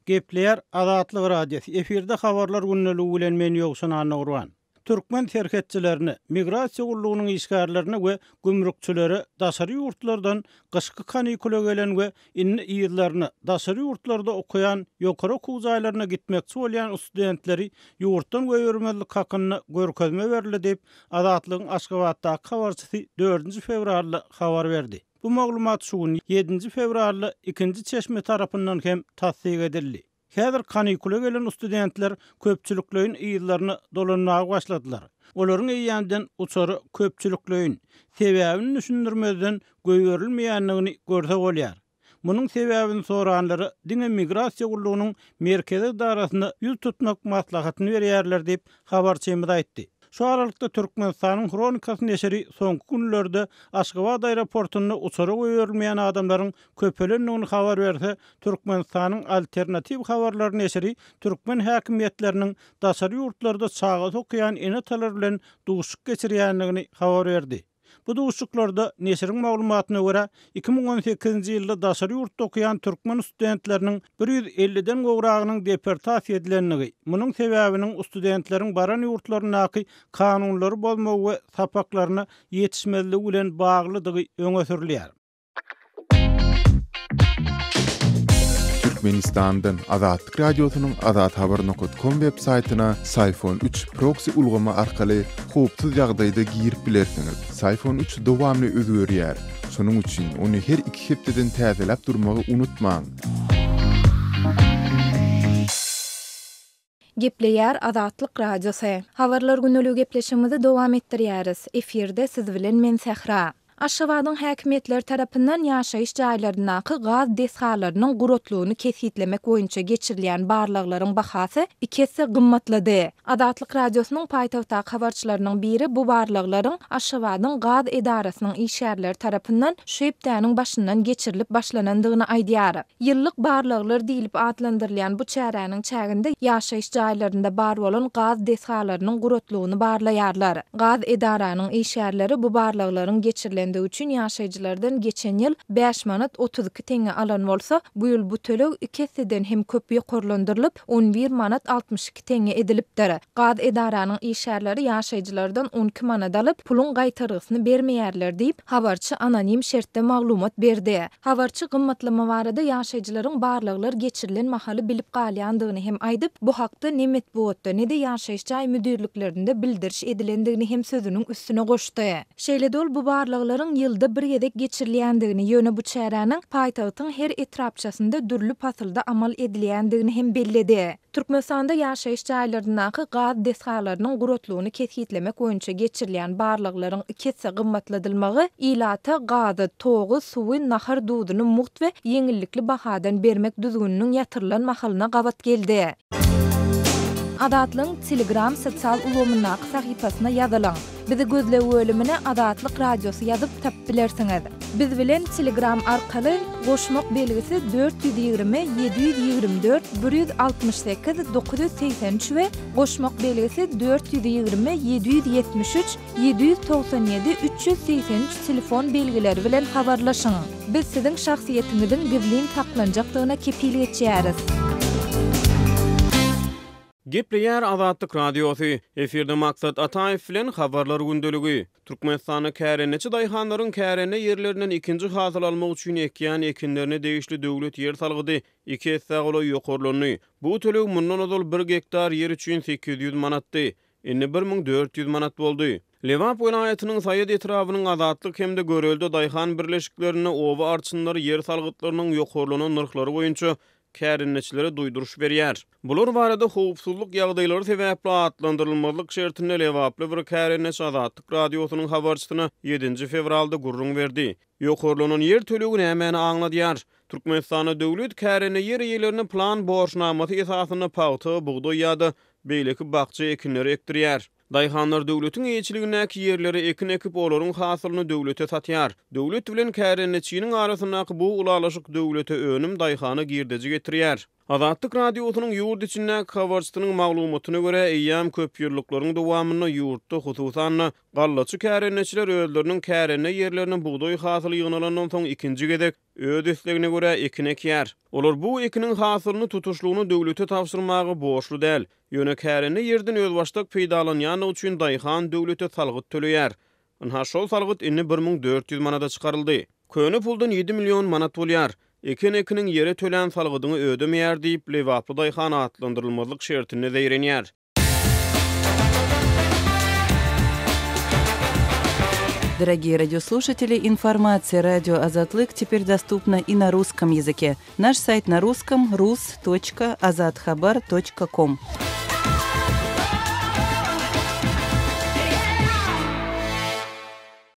Gepleýär Azatlyk Radiosy, efirde Habarlar gündeligi bilen men Ýowşan Annagurban. Türkmen serhetçilerine, migrasiýa gullugynyň işgärlerine we gümrükçilere daşary ýurtlardan gyşky kanikula gelen we indi yzlaryna, daşary ýurtlarda okaýan ýokary okuw jaýlaryna gitmekçi bolýan studentleri ýurtdan goýbermezlik hakynda görkezme berildi diýip, Azatlygyň Aşgabatdaky habarçysy dördünji fewralda habar berdi. Bu maglumat şu gün, ýedinji fewralda ikinji çeşme tarapyndan hem tassyk edildi. Häzir kanikula gelen studentler köpçülikleýin yzlaryna dolanmaga başladylar. Olaryň eýýämden uçara köpçülikleýin, sebäbini düşündirmezden goýberilmeýändigini görse bolýar. Munuň sebäbini soranlara diňe Migrasiýa gullugynyň merkezi edarasyna ýüz tutmak maslahatyny berýärler diýip, habarçymyz aýtdy. Şu aralykda, Türkmenistanyň Hronikasy neşiri soňky günlerde Aşgabat aeroportunda uçara goýberilmeýän adamlaryň köpelendigini habar berse, Türkmenistanyň Alternatiw habarlary neşiri türkmen häkimiýetleriniň daşary ýurtlarda çagasy okaýan ene-atalar bilen duşuşyk geçirýändigini habar berdi. Bu duşuşyklarda, neşiriň maglumatyna görä, 2018-nji ýylda daşary ýurtda okaýan türkmen studentleriniň bir 150-den gowragynyň deportasiýa edilendigi, munuň sebäbiniň studentleriň baran ýurtlaryndaky kanunlary bozmagy we sapaklaryna ýetişmezligi bilen baglydygy öňe sürülýär. Türkmenistandan Azatlyk Radiosynyň azathabar nokat kom web saýtyna Syfon üç proksi ulgamy arkaly howpsuz ýagdaýda girip bilersiňiz. Syfon üç dowamly özgerýär. Şonuň üçin ony her iki hepdeden täzeläp durmagy unutmaň. Gepleýär Azatlyk Radiosy. Habarlar gündeligi gepleşigimizi dowam etdirýäris. Efirde siz bilen men Sähra. Aşgabadyň häkimiýetleri tarapyndan ýaşaýyş jaýlaryndaky gaz desgalarynyň guratlygyny kesgitlemek boýunça geçirilýän barlaglaryň bahasy iki esse gymmatlady. Azatlyk Radiosynyň paýtagtdaky habarçylarynyň biri bu barlaglaryň Aşgabadyň gaz edarasynyň işgärleri tarapyndan şu hepdäniň başyndan geçirilip başlanandygyny aýdýar. Ýyllyk barlaglar diýlip atlandyrylýan bu çäräniň çäginde ýaşaýyş jaýlarynda bar bolan gaz desgalarynyň guratlygyny barlaýarlar. Gaz edaranyň işgärleri bu barlaglaryň geçirilendigi üçin ýaşaýjylardan geçen ýyl bäş manat 32 teňňe alan bolsa, bu ýyl bu töleg iki esseden hem köp ýokarlandyrylyp, on bir manat 62 teňňe edilipdir. Gaz edaranyň işgärleri ýaşaýjylardan on iki manat alyp, puluň gaýtargysyny bermeýärler diýip, habarçy anonim şertde maglumat berdi. Habarçy gymmatlama barada ýaşaýjylaryň barlaglar geçirilen mahaly bilip galýandygyny hem aýdyp, bu hakda ne metbugatda, ne-de ýaşaýyş jaý müdirliklerinde bildiriş edilendigini hem sözüniň üstüne goşdy. Şeýle-de ol bu barlaglaryň ýylda bir gezek geçirilýändigini, ýöne bu çäräniň paýtagtyň her etrapçasynda dürli pasylda amal edilýändigini hem belledi. Türkmenistanda ýaşaýyş jaýlaryndaky gaz desgalarynyň guratlygyny kesgitlemek boýunça geçirilýän barlaglaryň iki esse gymmatladylmagy ilata gazy, togy, suwy, nahar duzuny mugt we ýeňillikli bahadan bermek düzgüniniň ýatyrylan mahalyna gabat geldi. Azatlygyň Telegram sosial ulgamyndaky sahypasyna ýazylyň. Bizi gözleg bölümine Azatlyk Radiosy ýazyp tapyp bilersiňiz. Biz bilen Telegram arkaly goşmak belgisi 420 724 168 983 we goşmak belgisi 420 773 797 383 telefon belgileri bilen habarlaşyň. Biz siziň şahsyýetiňiziň gizlin saklanjakdygyna kepil geçýäris. Gepleýär Azatlyk Radiosy, Efirde Maksat Ataýew bilen Habarlar gündeligi. Türkmenistanda kärendeçi daýhanlaryň kärende ýerlerinden ikinji hasyl almak üçin ekýän ekinlerine degişli döwlet ýer salgydy iki essä golaý ýokarlandy. Bu töleg mundan ozal bir gektar ýer üçin 800 manatdy. Indi 1400 manat boldy. Lebap welaýatynyň Saýat etrabynyň Azatlyk hem-de Görelde daýhan birleşiklerinde oba arçynlary ýer salgytlarynyň ýokarlanan nyrhlary boýunça kärendeçilere duýduryş berýär. Bular barada howpsuzlyk ýagdaýlary sebäpli atlandyrylmazlyk şertinde lebaply bir kärendeçi Azatlyk Radiosynyň habarçysyna ýedinji fewralda gürrüň berdi. Ýokarlanan ýer tölegi nämäni aňladýar? Türkmenistanda döwlet kärende ýer eýelerine plan borçnamasy esasynda pagta, bugdaý ýa-da beýleki bakja ekinleri ekdirýär. Daýhanlar döwletiň eýeçiligindäki ýerlere ekin ekip, olaryň hasylyny döwlete satýar. Döwlet bilen kärendeçiniň arasyndaky bu ylalaşyk döwlete önüm, daýhana girdeji getirýär. Azatlyk Radiosynyň ýurt içindäki habarçysynyň maglumatyna görä, eýýäm köpýyllyklaryň dowamynda ýurtda, hususan-da, gallaçy kärendeçiler özleriniň kärende ýerlerine bugdaý hasyly ýygnalandan soň ikinji gezek öz islegine görä ekin ekýär. Olar bu ekiniň hasylyny tutuşlygyna döwlete tabşyrmaga borçly däl. Ýöne kärende ýerden özbaşdak peýdalanýandygy üçin daýhan döwlete salgyt töleýär. Ynha, şol salgyt indi 1400 manada çykaryldy. Köne puldan ýedi million manat bolýar. Eken ekiniň ýere tölän salgydyňy ödemeýär diýip, lebaply daýhan atlandyrylmazlyk şertinde zeýrenýär. Дорогие радиослушатели, информация радио Азатлык теперь доступна и на русском языке. Наш сайт на русском rus.azathabar.com.